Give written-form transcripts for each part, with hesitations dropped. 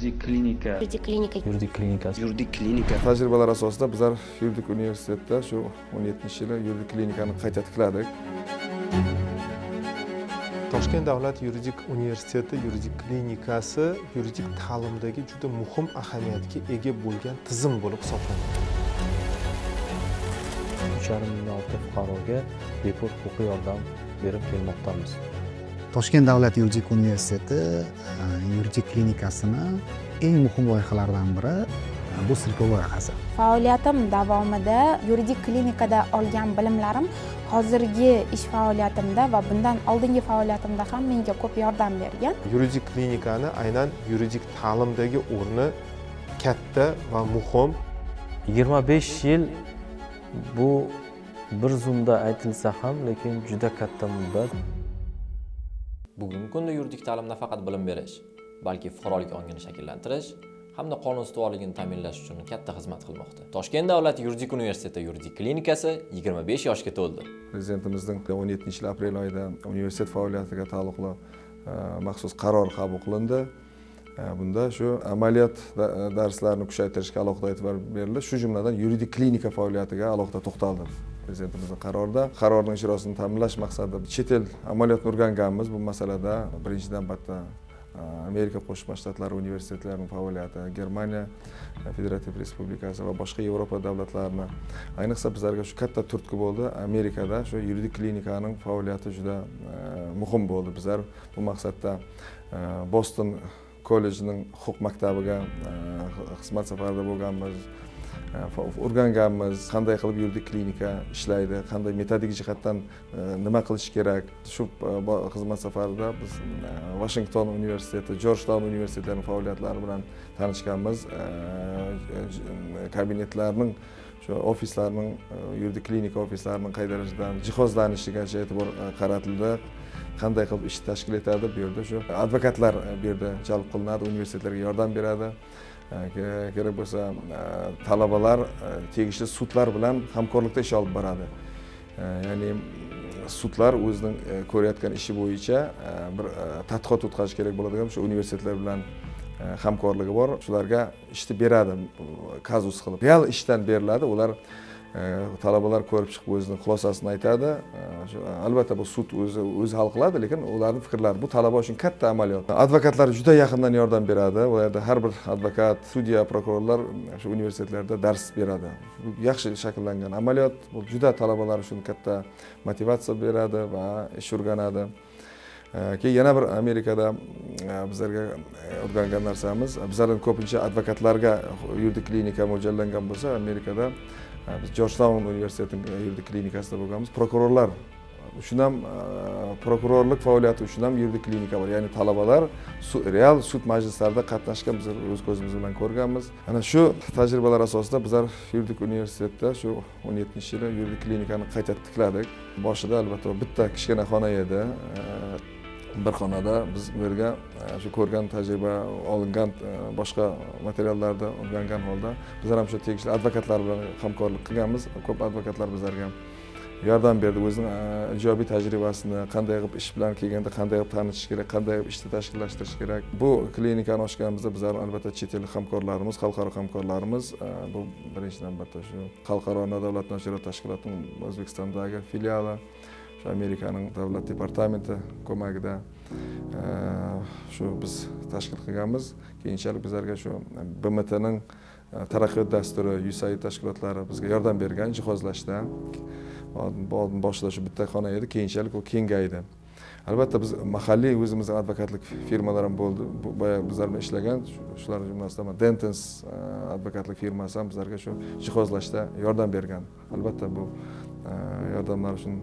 Yuridik klinika. Yuridik klinika. Yuridik klinikasi. Yuridik klinika. Tajribalar asosida bizlar yuridik universitetda shu 17-yili yuridik klinikani qayta tikladik. Toshkent davlat yuridik universiteti yuridik klinikasi yuridik ta'limdagi juda muhim ahamiyatga ega bo'lgan tizim bo'lib hisoblanadi. 3,5 mingdan ortiq fuqaroga bepul huquqiy yordam berib kelmoqdamiz. Toshkent davlat yuridik universiteti yuridik klinikasini eng muhim loyihalaridan biri bu "Sirkov" loyihasi. Faoliyatim davomida yuridik klinikada olgan bilimlarim hozirgi ish faoliyatimda va bundan oldingi faoliyatimda ham menga ko'p yordam bergan. Yuridik klinikani aynan yuridik ta'limdagi o'rni katta va muhim. 25 yil bu bir zumda aytilsa ham, lekin juda katta muddat. Bugungi kunda yuridik ta'lim nafaqat bilim berish, balki fuqarolik ongini shakllantirish hamda qonun ustuvorligini ta'minlash uchun katta xizmat qilmoqda. Toshkent davlat yuridik universiteti yuridik klinikasi 25 yoshga to'ldi. Prezidentimizning 17 yil aprel oyida universitet faoliyatiga taalluqli maxsus qaror qabul qilindi. Bunda shu amaliyot darslarini kuchaytirishga alohida e'tibor berildi, shu jumladan yuridik klinika faoliyatiga alohida to'xtaldi Prezidentimizning qarorida. Qarorning ijrosini ta'minlash maqsadida chet el amaliyotini o'rganganmiz bu masalada. Birinchi navbatda Amerika Qo'shma Shtatlari universitetlarining faoliyati, Germaniya Federativ Respublikasi va boshqa Yevropa davlatlarini. Ayniqsa, bizlarga shu katta turtki bo'ldi, Amerikada shu yuridik klinikaning faoliyati juda muhim bo'ldi. Bizlar bu maqsadda Boston kollejining huquq maktabiga xizmat safarida bo'lganmiz, o'rganganmiz qanday qilib yuridik klinika ishlaydi, qanday metodik jihatdan nima qilish kerak. Shu xizmat safarida biz Vashington universiteti, Jorjtaun universitetlarining faoliyatlari bilan tanishganmiz. Kabinetlarning, shu ofislarning, yuridik klinika ofislarining qay darajada jihozlanishiga e'tibor qaratildi, qanday qilib ish tashkil etadi. Bu yerda shu advokatlar bu yerda jalb qilinadi, universitetlarga yordam beradi. Kerak bo'lsa, talabalar tegishli sudlar bilan hamkorlikda ish olib boradi. Ya'ni sudlar o'zining ko'rayotgan ishi bo'yicha bir tadqiqot o'tkazish kerak bo'ladigan, shu universitetlar bilan hamkorligi bor, shularga ishni beradi, kazus qilib real ishdan beriladi. Ular, talabalar ko'rib chiqib, o'zini xulosasini aytadi. Shu, albatta, bu sud o'zi hal qiladi, lekin ularni fikrlari bu talaba uchun katta amaliyot. Advokatlar juda yaqindan yordam beradi. U yerda har bir advokat, sudya, prokurorlar shu universitetlarda dars beradi. Bu yaxshi shakllangan amaliyot, bu juda talabalar uchun katta motivatsiya beradi va ish o'rganadi. Keyin yana bir Amerikada bizlarga o'rgangan narsamiz, bizlarning ko'pincha advokatlarga yuridik klinika mo'ljallangan bo'lsa, Amerikada biz Jorjtaun universitetining yuridik klinikasida bo'lganmiz, prokurorlar uchun ham, prokurorlik faoliyati uchun ham yuridik klinika bor. Ya'ni talabalar real sud majlislarida qatnashgan, bizlar o'z ko'zimiz bilan ko'rganmiz. Ana shu tajribalar asosida bizlar yuridik universitetda shu 17-yili yuridik klinikani qayta tikladik. Boshida, albatta, bitta kichkina xona edi. Bir xonada biz bu yerga shu ko'rgan, tajriba olingan, boshqa materiallarni o'rgangan holda bizlar ham shu tegishli advokatlar bilan hamkorlik qilganmiz. Ko'p advokatlar bizlarga yordam berdi, o'zini ijobiy tajribasini, qanday qilib ish bilan kelganda qanday qilib tanishish kerak, qanday qilib ishni tashkillashtirish kerak. Bu klinikani ochganimizda bizlar, albatta, chet el hamkorlarimiz, xalqaro hamkorlarimiz, bu birinchi navbatda shu Xalqaro nodavlat nashriyot tashkilotining O'zbekistondagi filiali, shu Amerikaning davlat departamenti ko'magida shu biz tashkil qilganmiz. Keyinchalik bizlarga shu BMTning taraqqiyot dasturi, USAID tashkilotlari bizga yordam bergan jihozlashda. Oldin boshida shu bitta xona edi, keyinchalik u kengaydi. Albatta, biz mahalliy o'zimizning advokatlik firmalar ham bo'ldi, boya bizlar bilan ishlagan. Shular jumlasidan Dentons advokatlik firmasi ham bizlarga shu jihozlashda yordam bergan. Albatta, bu yordamlar uchun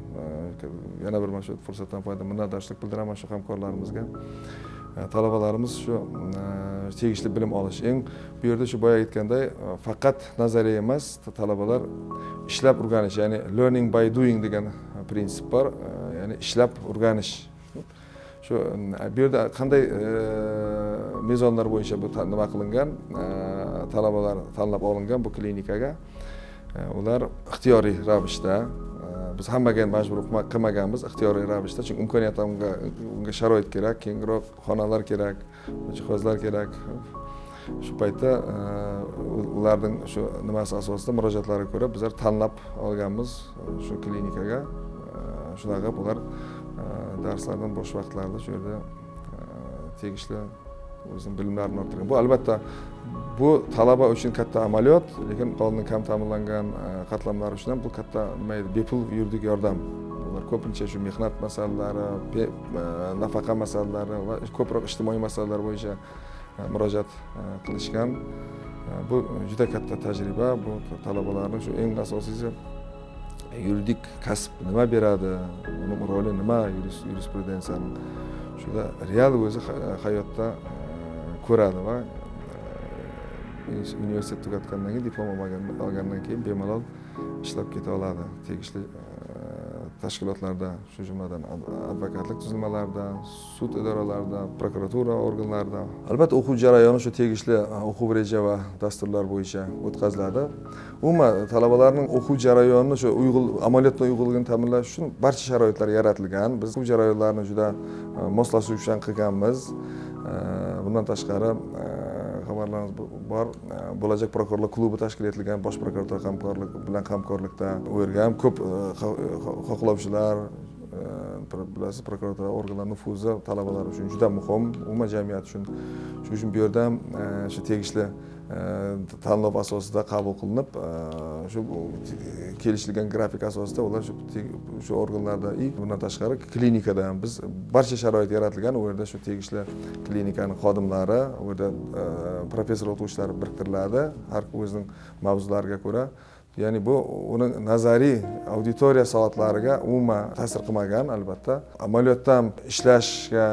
yana bir mana shu fursatdan foydalanib minnatdorchilik bildiraman shu hamkorlarimizga. Talabalarimiz shu tegishli bilim olish, eng bu yerda shu boya aytganday, faqat nazariya emas, talabalar ishlab o'rganish, ya'ni learning by doing degan prinsip bor, ya'ni ishlab o'rganish. Shu bu yerda qanday mezonlar bo'yicha bu nima qilingan, talabalar tanlab olingan bu klinikaga? Ular ixtiyoriy ravishda, biz hammaga ham majbur qilmaganmiz, ixtiyoriy ravishda, chunki imkoniyat unga sharoit kerak, kengroq xonalar kerak, jihozlar kerak. Shu paytda ularning shu nimasi asosida, murojaatlariga ko'ra bizlar tanlab olganmiz shu klinikaga. Shunaqa qilib ular darslardan bo'sh vaqtlarida shu yerda tegishli o'zini bilimlarini orttirgan. Bu, albatta, bu talaba uchun katta amaliyot, lekin aholining kam ta'minlangan qatlamlari uchun ham bu katta, nima edi, bepul yuridik yordam. Ular ko'pincha shu mehnat masalalari, nafaqa masalalari va ko'proq ijtimoiy masalalar bo'yicha murojaat qilishgan. Bu juda katta tajriba. Bu talabalarni shu eng asosiysi yuridik kasb nima beradi, uni roli nima, yurisprudensiyaning shuda real o'zi hayotda ko'radi va universitet tugatgandan keyin, diplom olgandan keyin bemalol ishlab keta oladi tegishli tashkilotlarda, shu jumladan advokatlik tuzilmalarida, sud idoralarida, prokuratura organlarida. Albatta, o'quv jarayoni shu tegishli o'quv reja va dasturlar bo'yicha o'tkaziladi. Umuman, talabalarning o'quv jarayonini shu uyg'un, amaliyotdan uyg'unligini ta'minlash uchun barcha sharoitlar yaratilgan. Biz o'quv jarayonlarini juda moslashuvchan qilganmiz. Bundan tashqari, xabarlaringiz bor, bo'lajak prokurorlar klubi tashkil etilgan bosh prokuratura hamkorlik bilan hamkorlikda. U yerga ham ko'p xohlovchilar, bilasiz, prokuratura organlari nufuzi talabalar uchun juda muhim, umuman jamiyat uchun. Shuning uchun bu yerda ham shu tegishli tanlov asosida qabul qilinib, shu kelishilgan grafik asosida ular shu organlarda и bundan tashqari klinikada ham biz barcha sharoit yaratilgan. U yerda shu tegishli klinikani xodimlari, u yerda professor o'qituvchilar biriktiriladi har o'zining mavzulariga ko'ra. Ya'ni bu uning nazariy auditoriya soatlariga umuman ta'sir qilmagan. Albatta, amaliyotda ham ishlashga,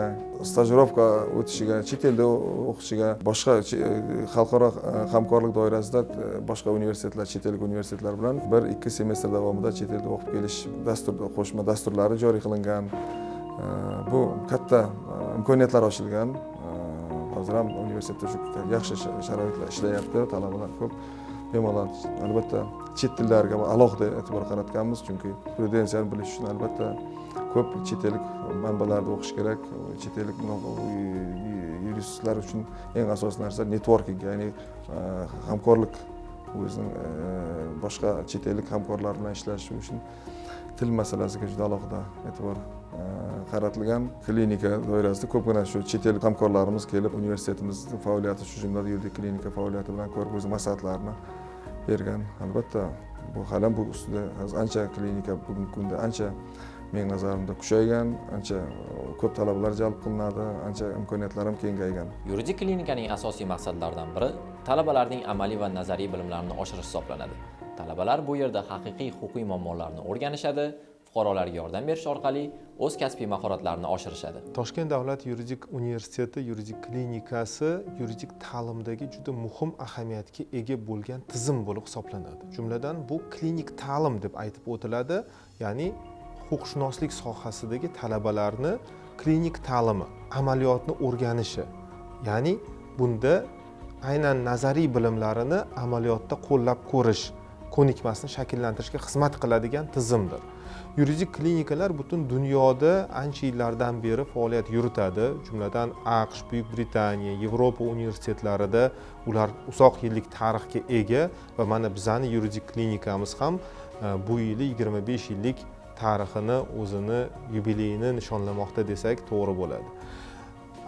stajirovka o'tishiga, chet elda o'qishiga, boshqa xalqaro hamkorlik doirasida boshqa universitetlar, chet ellik universitetlar bilan 1-2 semestr davomida chet elda o'qib kelish dastur, qo'shma dasturlari joriy qilingan. Bu katta imkoniyatlar ochilgan. Hozir ham universitetda shu yaxshi sharoitlar ishlayapti, talabalar ko'p, bemalol. Albatta, chet tillariga alohida e'tibor qaratganmiz, chunki yurisprudensiyani bilish uchun, albatta, ko'p chet ellik manbalarni o'qish kerak. Chet ellik yuristlar uchun eng asosiy narsa networking, ya'ni hamkorlik, o'zining boshqa chet ellik hamkorlar bilan ishlash uchun til masalasiga juda alohida e'tibor qaratilgan. Klinika doirasida ko'pgina shu chet el hamkorlarimiz kelib, universitetimizning faoliyati, shu jumladan yuridik klinika faoliyati bilan ko'rib, o'z maslahatlarini bergan. Albatta, bu hali ham bu ustida hozir ancha, klinika bugungi kunda ancha, mening nazarimda, kuchaygan, ancha ko'p talabalar jalb qilinadi, ancha imkoniyatlar ham kengaygan. Yuridik klinikaning asosiy maqsadlaridan biri talabalarning amaliy va nazariy bilimlarini oshirish hisoblanadi. Talabalar bu yerda haqiqiy huquqiy muammolarni o'rganishadi, fuqarolarga yordam berish orqali o'z kasbiy mahoratlarini oshirishadi. Toshkent davlat yuridik universiteti yuridik klinikasi yuridik ta'limdagi juda muhim ahamiyatga ega bo'lgan tizim bo'lib hisoblanadi. Jumladan, bu klinik ta'lim deb aytib o'tiladi, ya'ni huquqshunoslik sohasidagi talabalarni klinik ta'limi, amaliyotni o'rganishi, ya'ni bunda aynan nazariy bilimlarini amaliyotda qo'llab ko'rish ko'nikmasini shakllantirishga xizmat qiladigan tizimdir. Yuridik klinikalar butun dunyoda ancha yillardan beri faoliyat yuritadi. Jumladan, AQSh, Buyuk Britaniya, Yevropa universitetlarida ular uzoq yillik tarixga ega va mana bizani yuridik klinikamiz ham bu yili 25 yillik tarixini, o'zini yubileyini nishonlamoqda desak, to'g'ri bo'ladi.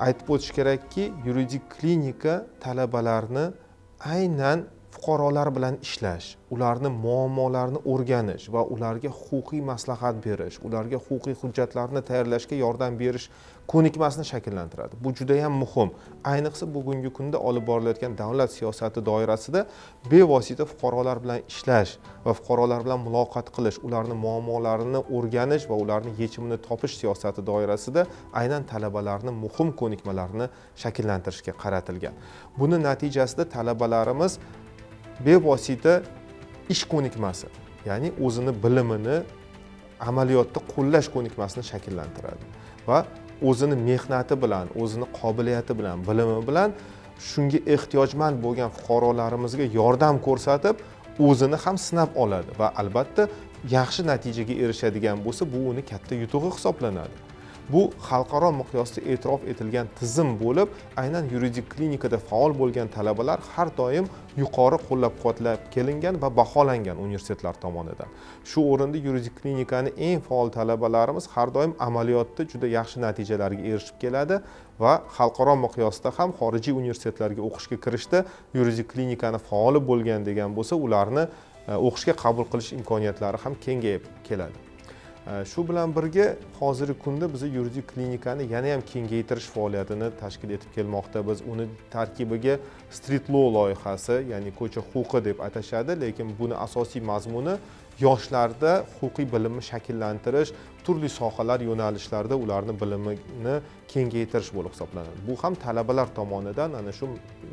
Aytib o'tish kerakki, yuridik klinika talabalarni aynan fuqarolar bilan ishlash, ularni muammolarini o'rganish va ularga huquqiy maslahat berish, ularga huquqiy hujjatlarni tayyorlashga yordam berish ko'nikmasini shakllantiradi. Bu juda ham muhim, ayniqsa bugungi kunda olib borilayotgan davlat siyosati doirasida bevosita fuqarolar bilan ishlash va fuqarolar bilan muloqot qilish, ularni muammolarini o'rganish va ularni yechimini topish siyosati doirasida aynan talabalarni muhim ko'nikmalarini shakllantirishga qaratilgan. Buni natijasida talabalarimiz bevosita ish ko'nikmasi, ya'ni o'zini bilimini amaliyotda qo'llash ko'nikmasini shakllantiradi va o'zini mehnati bilan, o'zini qobiliyati bilan, bilimi bilan shunga ehtiyojmand bo'lgan fuqarolarimizga yordam ko'rsatib, o'zini ham sinab oladi va albatta yaxshi natijaga erishadigan bo'lsa, bu uni katta yutug'i hisoblanadi. Bu xalqaro miqyosda e'tirof etilgan tizim bo'lib, aynan yuridik klinikada faol bo'lgan talabalar har doim yuqori qo'llab-quvvatlab kelingan va baholangan universitetlar tomonidan. Shu o'rinda yuridik klinikani eng faol talabalarimiz har doim amaliyotda juda yaxshi natijalarga erishib keladi va xalqaro miqyosda ham xorijiy universitetlarga o'qishga kirishda yuridik klinikani faoli bo'lgan degan bo'lsa, ularni o'qishga qabul qilish imkoniyatlari ham kengayib keladi. Shu bilan birga hozirgi kunda biz yuridik klinikani yana ham kengaytirish faoliyatini tashkil etib kelmoqda. Biz uni tarkibiga street law loyihasi, ya'ni ko'cha huquqi deb atashadi, lekin buni asosiy mazmuni yoshlarda huquqiy bilimni shakllantirish, turli sohalar yo'nalishlarida ularni bilimini kengaytirish bo'lib hisoblanadi. Bu ham talabalar tomonidan ana shu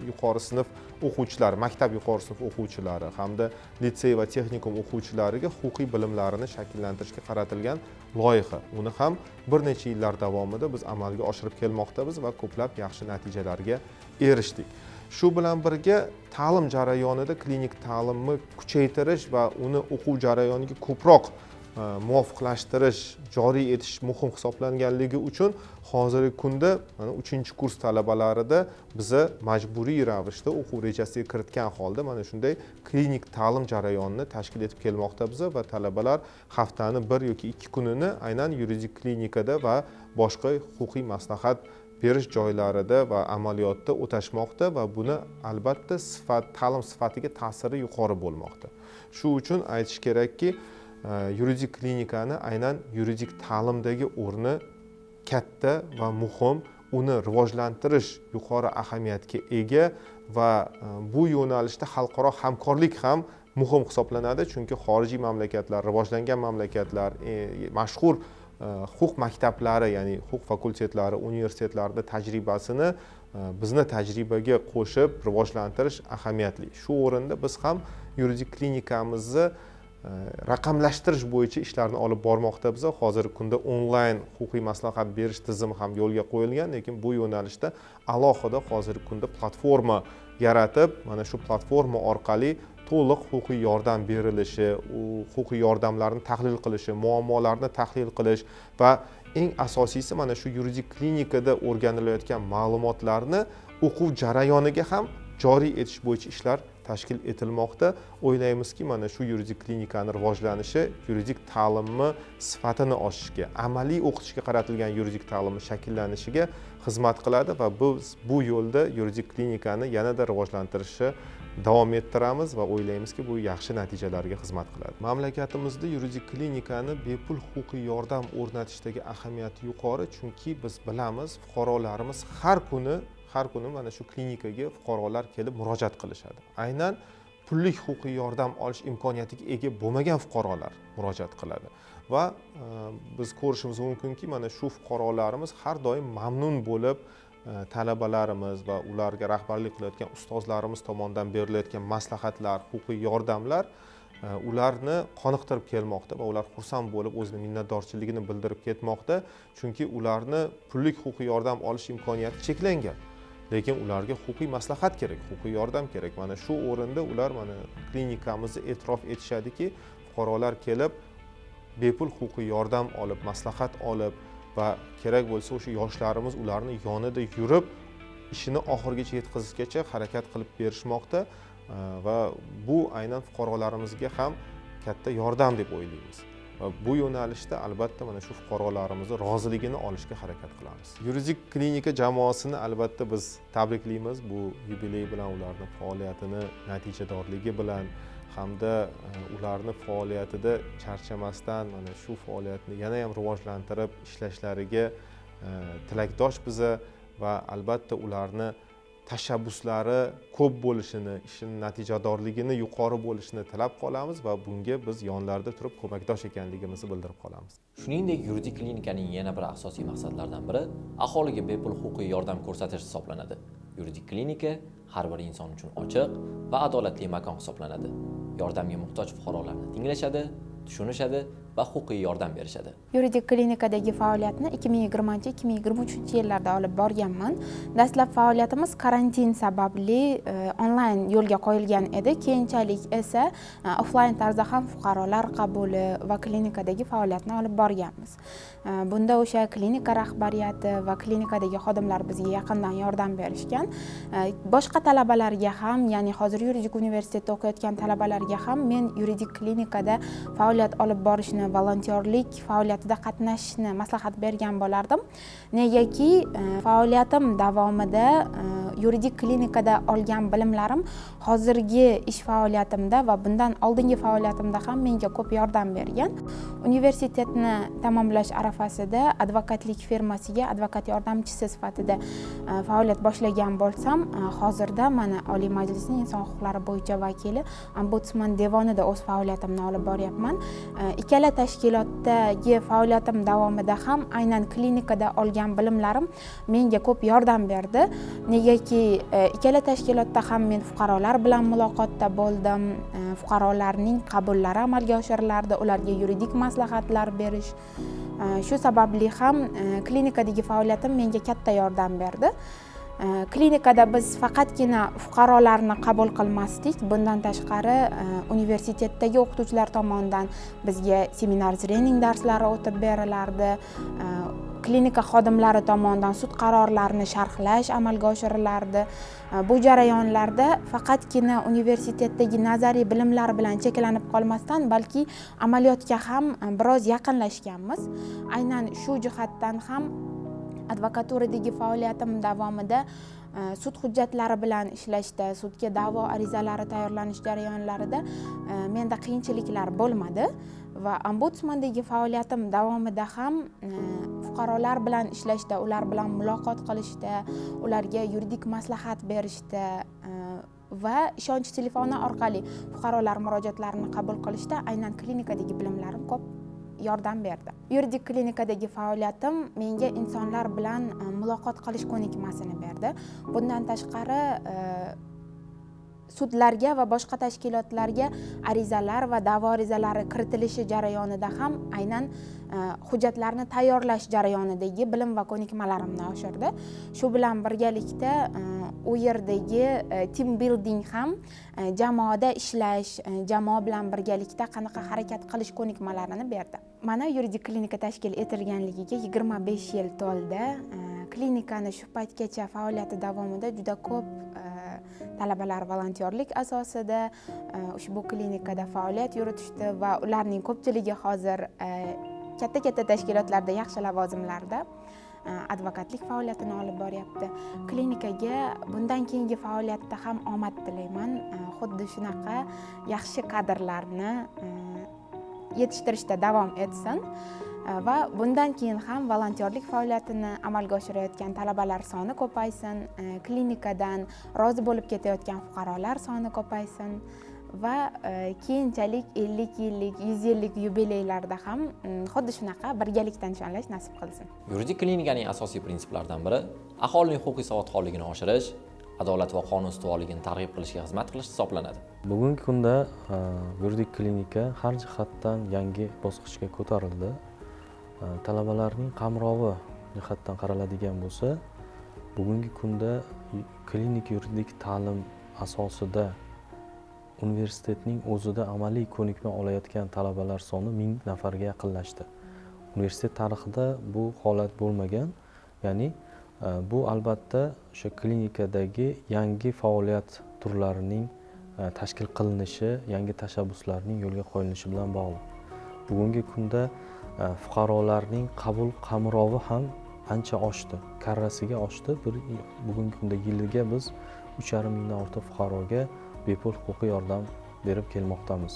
yuqori sinf o'quvchilari, maktab yuqori sinf o'quvchilari hamda litsey va texnikum o'quvchilariga huquqiy bilimlarini shakllantirishga qaratilgan loyiha. Uni ham bir necha yillar davomida biz amalga oshirib kelmoqdamiz va ko'plab yaxshi natijalarga erishdik. Shu bilan birga ta'lim jarayonida klinik ta'limni kuchaytirish va uni o'quv jarayoniga ko'proq muvofiqlashtirish, joriy etish muhim hisoblanganligi uchun hozirgi kunda mana 3-kurs talabalarida biza majburiy ravishda o'quv rejasiga kiritgan holda mana shunday klinik ta'lim jarayonini tashkil etib kelmoqdamiz va talabalar haftani 1 yoki 2 kunini aynan yuridik klinikada va boshqa huquqiy maslahat berish joylarida va amaliyotda o'tashmoqda va buni albatta ta'lim sifatiga ta'siri yuqori bo'lmoqda. Shu uchun aytish kerakki, yuridik klinikani aynan yuridik ta'limdagi o'rni katta va muhim, uni rivojlantirish yuqori ahamiyatga ega va bu yo'nalishda xalqaro hamkorlik ham muhim hisoblanadi, chunki xorijiy mamlakatlar, rivojlangan mamlakatlar, mashhur huquq maktablari, ya'ni huquq fakultetlari, universitetlarida tajribasini bizni tajribaga qo'shib rivojlantirish ahamiyatli. Shu o'rinda biz ham yuridik klinikamizni raqamlashtirish bo'yicha ishlarni olib bormoqdamiz. Hozirgi kunda onlayn huquqiy maslahat berish tizimi ham yo'lga qo'yilgan, lekin bu yo'nalishda alohida hozirgi kunda platforma yaratib, mana shu platforma orqali to'liq huquqiy yordam berilishi, u huquqiy yordamlarni tahlil qilishi, muammolarni tahlil qilish va eng asosiysi mana shu yuridik klinikada o'rganilayotgan ma'lumotlarni o'quv jarayoniga ham joriy etish bo'yicha ishlar tashkil etilmoqda. O'ylaymizki, mana shu yuridik klinikani rivojlanishi yuridik ta'limni sifatini oshishga, amaliy o'qitishga qaratilgan yuridik ta'limni shakllanishiga xizmat qiladi va biz bu yo'lda yuridik klinikani yanada rivojlantirishni davom ettiramiz va o'ylaymizki, bu yaxshi natijalarga xizmat qiladi. Mamlakatimizda yuridik klinikani bepul huquqiy yordam o'rnatishdagi ahamiyati yuqori, chunki biz bilamiz, fuqarolarimiz har kuni mana shu klinikaga fuqarolar kelib murojaat qilishadi. Aynan pullik huquqiy yordam olish imkoniyatiga ega bo'lmagan fuqarolar murojaat qiladi va biz ko'rishimiz mumkinki, mana shu fuqarolarimiz har doim mamnun bo'lib, talabalarimiz va ularga rahbarlik qilayotgan ustozlarimiz tomonidan berilayotgan maslahatlar, huquqiy yordamlar ularni qoniqtirib kelmoqda va ular xursand bo'lib o'zini minnatdorchiligini bildirib ketmoqda, chunki ularni pullik huquqiy yordam olish imkoniyati cheklangan. Lekin ularga huquqiy maslahat kerak, huquqiy yordam kerak. Mana shu o'rinda ular mana klinikamizni e'tirof etishadiki, fuqarolar kelib bepul huquqiy yordam olib, maslahat olib va kerak bo'lsa o'sha yoshlarimiz ularni yonida yurib, ishini oxirigacha yetkazishgacha harakat qilib berishmoqda va bu aynan fuqarolarimizga ham katta yordam deb o'ylaymiz. Va bu yo'nalishda albatta mana shu fuqarolarimizni roziligini olishga harakat qilamiz. Yuridik klinika jamoasini albatta biz tabriklaymiz bu yubiley bilan, ularning faoliyatini natijadorligi bilan hamda ularni faoliyatida charchamasdan mana shu faoliyatni yana ham rivojlantirib ishlashlariga tilakdosh biza va albatta ularni tashabbuslari ko'p bo'lishini, ishining natijadorligini yuqori bo'lishini tilab qolamiz va bunga biz yonlarida turib ko'makdosh ekanligimizni bildirib qolamiz. Shuningdek, yuridik klinikaning yana bir asosiy maqsadlaridan biri aholiga bepul huquqiy yordam ko'rsatish hisoblanadi. Yuridik klinika har bir inson uchun ochiq va adolatli makon hisoblanadi. Yordamga muhtoj fuqarolarni tinglashadi, tushunishadi va huquqiy yordam berishadi. Yuridik klinikadagi faoliyatni 2020-2023 yillarda olib borganman. Dastlab faoliyatimiz karantin sababli onlayn yo'lga qo'yilgan edi. Keyinchalik esa offlayn tarzda ham fuqarolar qabuli va klinikadagi faoliyatni olib borganmiz. Bunda o'sha klinika rahbariyati va klinikadagi xodimlar bizga yaqindan yordam berishgan. Boshqa talabalarga ham, ya'ni hozir yuridik universitetda o'qiyotgan talabalarga ham men yuridik klinikada faoliyat olib borishni, volontyorlik faoliyatida qatnashishni maslahat bergan bo'lardim. Negaki faoliyatim davomida yuridik klinikada olgan bilimlarim hozirgi ish faoliyatimda va bundan oldingi faoliyatimda ham menga ko'p yordam bergan. Universitetni tamomlash arafasida advokatlik firmasiga advokat yordamchisi sifatida faoliyat boshlagan bo'lsam, hozirda mana Oliy Majlisning inson huquqlari bo'yicha vakili, ombudsman devonida o'z faoliyatimni olib boryapman. Ikkala tashkilotdagi faoliyatim davomida ham aynan klinikada olgan bilimlarim menga ko'p yordam berdi. Negaki ikkala tashkilotda ham men fuqarolar bilan muloqotda bo'ldim, fuqarolarning qabullari amalga oshirilardi, ularga yuridik maslahatlar berish. Shu sababli ham klinikadagi faoliyatim menga katta yordam berdi. Klinikada biz faqatgina fuqarolarni qabul qilmasdik, bundan tashqari universitetdagi o'qituvchilar tomonidan bizga seminar trening darslari o'tib berilardi. Klinika xodimlari tomonidan sud qarorlarini sharhlash amalga oshirilardi. Bu jarayonlarda faqatgina universitetdagi nazariy bilimlar bilan cheklanib qolmasdan, balki amaliyotga ham biroz yaqinlashganmiz. Aynan shu jihatdan ham advokaturadagi faoliyatim davomida sud hujjatlari bilan ishlashda, sudga da'vo arizalari tayyorlanish jarayonlarida menda qiyinchiliklar bo'lmadi va ombudsmandagi faoliyatim davomida ham fuqarolar bilan ishlashda, ular bilan muloqot qilishda, ularga yuridik maslahat berishda va ishonch telefoni orqali fuqarolar murojaatlarini qabul qilishda aynan klinikadagi bilimlarim ko'p yordam berdi. Yuridik klinikadagi faoliyatim menga insonlar bilan muloqot qilish ko'nikmasini berdi. Bundan tashqari sudlarga va boshqa tashkilotlarga arizalar va da'vo arizalari kiritilishi jarayonida ham aynan hujjatlarni tayyorlash jarayonidagi bilim va ko'nikmalarimni oshirdi. Shu bilan birgalikda u yerdagi team building ham, jamoada ishlash, jamoa bilan birgalikda qanaqa harakat qilish ko'nikmalarini berdi. Mana yuridik klinika tashkil etilganligiga 25 yil to'ldi. Klinikani shu paytgacha faoliyati davomida juda ko'p talabalar volontyorlik asosida ushbu klinikada faoliyat yuritishdi va ularning ko'pchiligi hozir katta-katta tashkilotlarda yaxshi lavozimlarda advokatlik faoliyatini olib boryapti. Klinikaga bundan keyingi faoliyatda ham omad tilayman. Xuddi shunaqa yaxshi kadrlarni yetishtirishda davom etsin va bundan keyin ham volontyorlik faoliyatini amalga oshirayotgan talabalar soni ko'paysin, klinikadan rozi bo'lib ketayotgan fuqarolar soni ko'paysin va keyinchalik 50 yillik, 100 yillik yubileylarda ham xuddi shunaqa birgalikda nishonlash nasib qilsin. Yuridik klinikaning asosiy prinsiplaridan biri aholining huquqiy savodxonligini oshirish, adolat va qonun ustuvorligini targ'ib qilishga xizmat qilish hisoblanadi. Bugungi kunda yuridik klinika har jihatdan yangi bosqichga ko'tarildi. Talabalarning qamrovi jihatdan qaraladigan bo'lsa, bugungi kunda klinik yuridik ta'lim asosida universitetning o'zida amaliy ko'nikma olayotgan talabalar soni 1000 nafarga yaqinlashdi. Universitet tarixida bu holat bo'lmagan. Ya'ni bu albatta o'sha klinikadagi yangi faoliyat turlarining tashkil qilinishi, yangi tashabbuslarning yo'lga qo'yilishi bilan bog'liq. Bugungi kunda fuqarolarning qabul qamrovi ham ancha oshdi, karrasiga oshdi. Bugungi kunda yiliga biz 3,5 mingdan ortiq fuqaroga bepul huquqiy yordam berib kelmoqdamiz.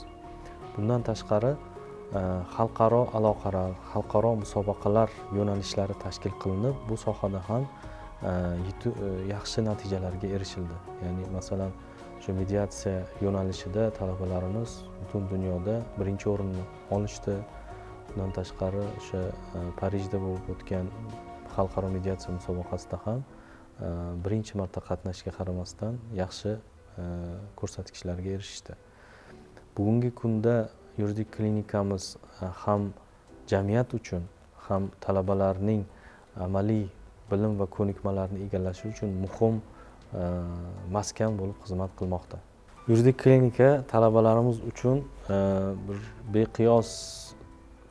Bundan tashqari xalqaro aloqalar, xalqaro musobaqalar yo'nalishlari tashkil qilinib, bu sohada ham yaxshi natijalarga erishildi. Ya'ni masalan, shu mediatsiya yo'nalishida talabalarimiz butun dunyoda birinchi o'rinni olishdi. Bundan tashqari o'sha Parijda bo'lib o'tgan xalqaro mediatsiya musobaqasida ham birinchi marta qatnashishga qaramasdan yaxshi ko'rsatkichlarga erishishdi. Bugungi kunda Yuridik klinikamiz ham jamiyat uchun, ham talabalarning amaliy bilim va ko'nikmalarni egallashi uchun muhim maskan bo'lib xizmat qilmoqda. Yuridik klinika talabalarimiz uchun bir beqiyos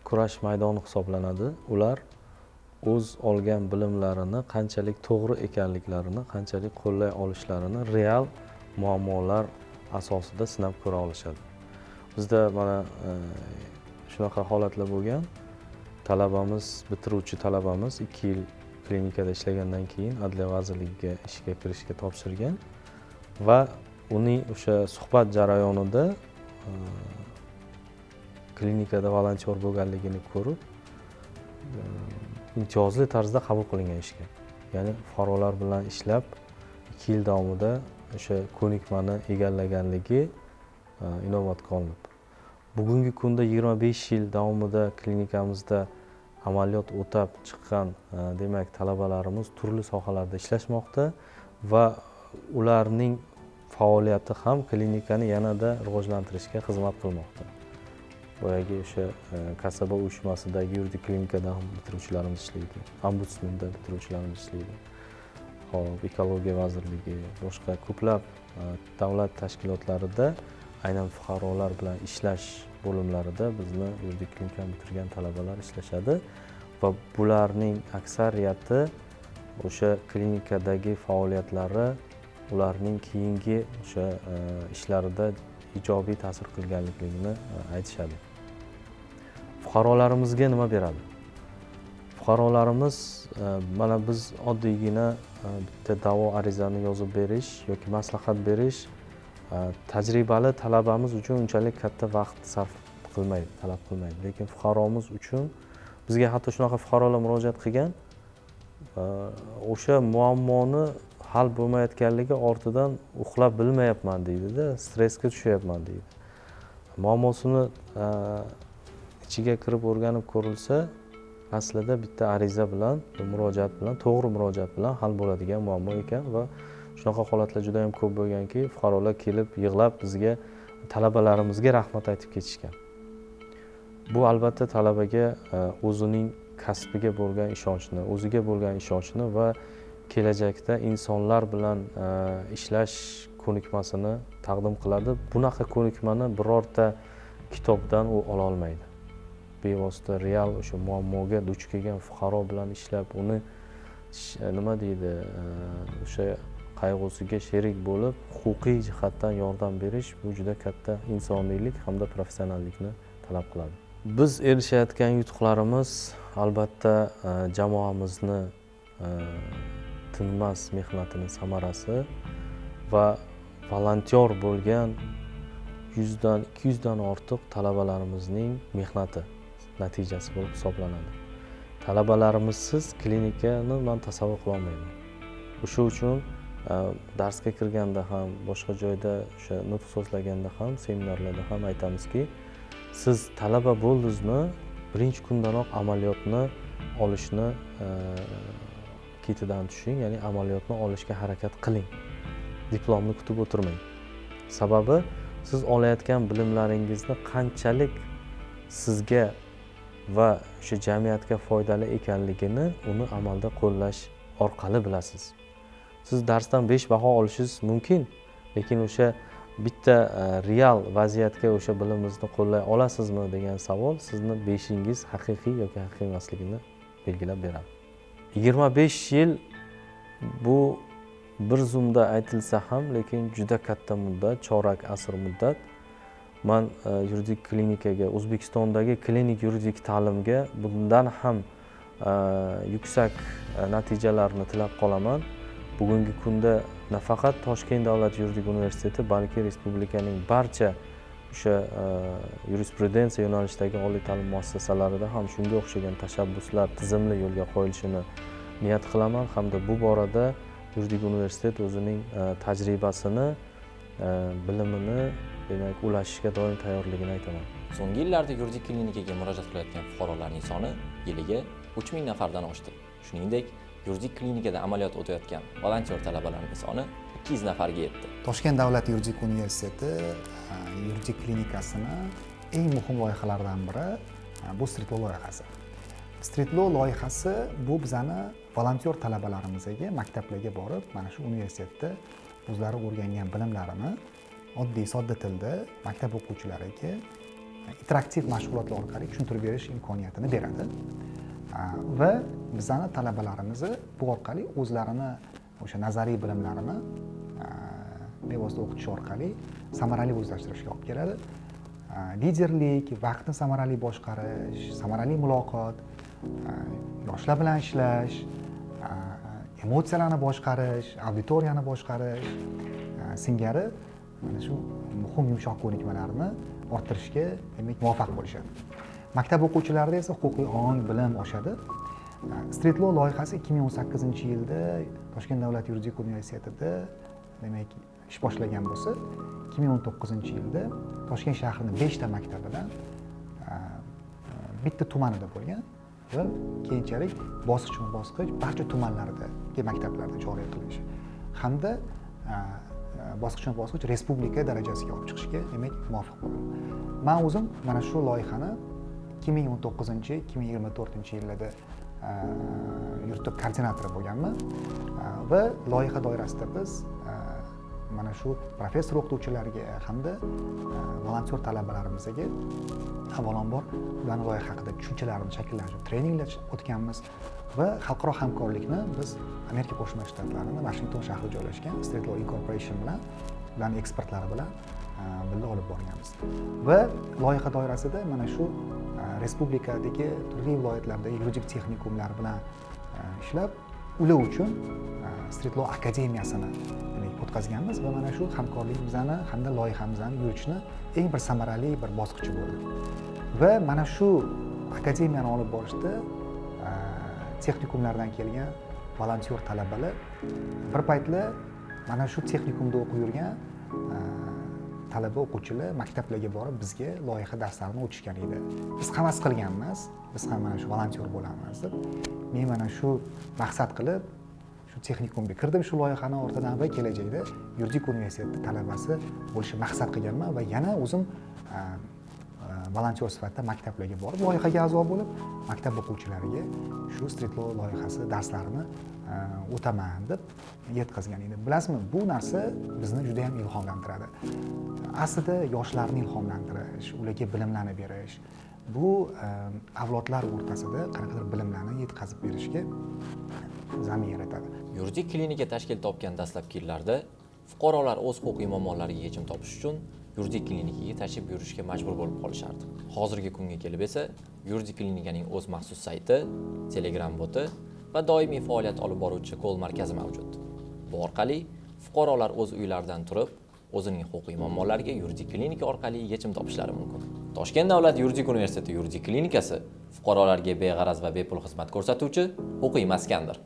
kurash maydoni hisoblanadi. Ular o'z olgan bilimlarini qanchalik to'g'ri ekanliklarini, qanchalik qo'llay olishlarini real muammolar asosida sinab ko'ra olishadi. Bizda mana shunaqa holatlar bo'lgan. Talabamiz, bitiruvchi talabamiz 2 yil klinikada ishlagandan keyin Adliya vazirligiga ishga kirishga topshirgan va uning o'sha suhbat jarayonida klinikada volontyor bo'lganligini ko'rib, imtiyozli tarzda qabul qilingan ishga. Ya'ni fuqarolar bilan ishlab 2 yil davomida o'sha ko'nikmani egallaganligi inobatga olinib, bugungi kunda 25 yil davomida klinikamizda amaliyot o'tab chiqqan, demak, talabalarimiz turli sohalarda ishlashmoqda va ularning faoliyati ham klinikani yanada rivojlantirishga xizmat qilmoqda. Boyagi o'sha kasaba uyushmasidagi yuridik klinikada ham bitiruvchilarimiz ishlaydi, ombudsmenda bitiruvchilarimiz ishlaydi. Xo'p, Ekologiya vazirligi, boshqa ko'plab davlat tashkilotlarida aynan fuqarolar bilan ishlash bo'limlarida bizni yuridik klinikani bitirgan talabalar ishlashadi va bularning aksariyati o'sha klinikadagi faoliyatlari ularning keyingi o'sha ishlarida ijobiy ta'sir qilganligini aytishadi. Fuqarolarimizga nima beradi? Fuqarolarimiz mana biz oddiygina bitta da'vo arizani yozib berish yoki maslahat berish tajribali talabamiz uchun unchalik katta vaqt sarf qilmaydi, talab qilmaydi. Lekin fuqaromiz uchun bizga hatto shunaqa fuqarolar murojaat qilgan, o'sha muammoni hal bo'lmayotganligi ortidan uxlab bilmayapman deydida, stressga tushyapman deydi. Muammosini ichiga kirib o'rganib ko'rilsa, aslida bitta ariza bilan, murojaat bilan, to'g'ri murojaat bilan hal bo'ladigan muammo ekan va shunaqa holatlar juda ham ko'p bo'lganki, fuqarolar kelib yig'lab bizga, talabalarimizga rahmat aytib ketishgan. Bu albatta talabaga o'zining kasbiga bo'lgan ishonchni, o'ziga bo'lgan ishonchni va kelajakda insonlar bilan ishlash ko'nikmasini taqdim qiladi. Bunaqa ko'nikmani birorta kitobdan u ola olmaydi. Bevosita real o'sha muammoga duch kelgan fuqaro bilan ishlab, uni nima deydi, o'sha qayg'usiga sherik bo'lib, huquqiy jihatdan yordam berish bu juda katta insoniylik hamda professionallikni talab qiladi. Biz erishayotgan yutuqlarimiz albatta jamoamizni tinmas mehnatining samarasi va volontyor bo'lgan 100 dan 200 dan ortiq talabalarimizning mehnati natijasi bo'lib hisoblanadi. Talabalarimizsiz klinikani men tasavvur qila olmayman. O'sha uchun darsga kirganda ham, boshqa joyda o'sha nutq so'zlaganda ham, seminarlarda ham aytamizki, siz talaba bo'ldingizmi, birinchi kundanoq amaliyotni olishni ketidan tushing, ya'ni amaliyotni olishga harakat qiling. Diplomni kutib o'tirmang. Sababi siz olayotgan bilimlaringizni qanchalik sizga va o'sha jamiyatga foydali ekanligini uni amalda qo'llash orqali bilasiz. Siz darsdan 5 baho olishingiz mumkin, lekin o'sha bitta real vaziyatga o'sha bilimingizni qo'llay olasizmi degan savol sizni 5ingiz haqiqiy yoki haqiqiy emasligini belgilab beradi. 25 yil bu bir zumda aytilsa ham, lekin juda katta muddat, chorak asr muddat. Man yuridik klinikaga, O'zbekistondagi klinik yuridik ta'limga bundan ham yuksak natijalarni tilab qolaman. Bugungi kunda nafaqat Toshkent davlat yuridik universiteti, balki respublikaning barcha o'sha yurisprudensiya yo'nalishidagi oliy ta'lim muassasalarida ham shunga o'xshagan tashabbuslar tizimli yo'lga qo'yilishini niyat qilaman hamda bu borada yuridik universitet o'zining tajribasini, bilimini demak ulashishga doim tayyorligini aytaman. So'nggi yillarda yuridik klinikaga murojaat qilayotgan fuqarolarning soni yiliga 3000 nafardan oshdi. Shuningdek, yuridik klinikada amaliyot o'tayotgan volontyor talabalarning soni 200 nafarga yetdi. Toshkent davlat yuridik universiteti yuridik klinikasini Eng muhim loyihalardan biri bu Street Law loyihasi. Street Law loyihasi bu bizani volontyor talabalarimizga maktablarga borib, mana shu universitetda o'zlari o'rgangan bilimlarini oddiy, sodda tilda maktab o'quvchilariga interaktiv mashg'ulotlar orqali tushuntirib berish imkoniyatini beradi. Va bizani talabalarimiz bu orqali o'zlarini o'sha nazariy bilimlarini bevosita o'qitish orqali samarali o'zlashtirishga olib keladi. Liderlik, vaqtni samarali boshqarish, samarali muloqot, yoshlar bilan ishlash, emotsiyalarni boshqarish, auditoriyani boshqarish singari mana shu muhim yumshoq ko'nikmalarni orttirishga, demak, muvaffaq bo'lishadi. Maktab o'quvchilarida esa huquqiy ong, bilim oshadi. Street Law loyihasi 2018-yilda Toshkent davlat yuridik universitetida, demak, ish boshlagan bo'lsa, 2019-yilda Toshkent shahrining 5 ta maktabidan bitta tumanida bo'lgan va keyinchalik bosqichma-bosqich barcha tumanlardagi maktablarda joriy qilinishi hamda bosqichma-bosqich respublika darajasiga olib chiqishga, demak, muvaffaq bo'ldim. Men o'zim mana shu loyihani 2019-2024 yillarda yuritib koordinatori bo'lganman va loyiha doirasida biz mana shu professor o'qituvchilarga hamda volontyor talabalarimizga avvalambor ularni loyiha haqida tushunchalarini shakllantirish treninglar o'tganmiz va xalqaro hamkorlikni biz Amerika Qo'shma Shtatlarini Vashington shahrida joylashgan Street Law Incorporation bilan, ularni ekspertlari bilan birga olib borganmiz. Va loyiha doirasida mana shu respublikadagi turli viloyatlardagi yuridik texnikumlar bilan ishlab, ular uchun Street Law akademiyasini, demak, o'tkazganmiz va mana shu hamkorligimizni hamda loyihamizni yuritishni eng bir samarali bir bosqichi bo'ldi. Va mana shu akademiyani olib borishda texnikumlardan kelgan volontyor talabalar bir paytlar mana shu texnikumda o'qib yurgan talaba o'quvchilar maktablarga borib bizga loyiha darslarini o'tishgan edi. Biz havas qilganmiz, biz ham mana shu volontyor bo'lamiz deb. Men mana shu maqsad qilib shu texnikumga kirdim shu loyihani ortidan va kelajakda yuridik universitetda talabasi bo'lishni maqsad qilganman va yana o'zim volontyor sifatida maktablarga borib, loyihaga a'zo bo'lib, maktab o'quvchilariga shu Street Law loyihasi darslarini o'taman deb yetkazgan edim. Bilasizmi, bu narsa bizni juda yam ilhomlantiradi. Aslida yoshlarni ilhomlantirish, ularga bilimlarni berish, bu avlodlar o'rtasida qanaqadir bilimlarni yetkazib berishga zamin yaratadi. Yuridik klinika tashkil topgan dastlabki yillarda fuqarolar o'z huquqiy muammolariga yechim topish uchun yuridik klinikaga tashrif buyurishga majbur bo'lib qolishardi. Hozirgi kunga kelib esa yuridik klinikaning o'z maxsus sayti, Telegram boti va doimiy faoliyat olib boruvchi call markazi mavjud. Bu orqali fuqarolar o'z uylaridan turib o'zining huquqiy muammolariga yuridik klinika orqali yechim topishlari mumkin. Toshkent davlat yuridik universiteti yuridik klinikasi fuqarolarga beg'araz va bepul xizmat ko'rsatuvchi huquqiy maskandir.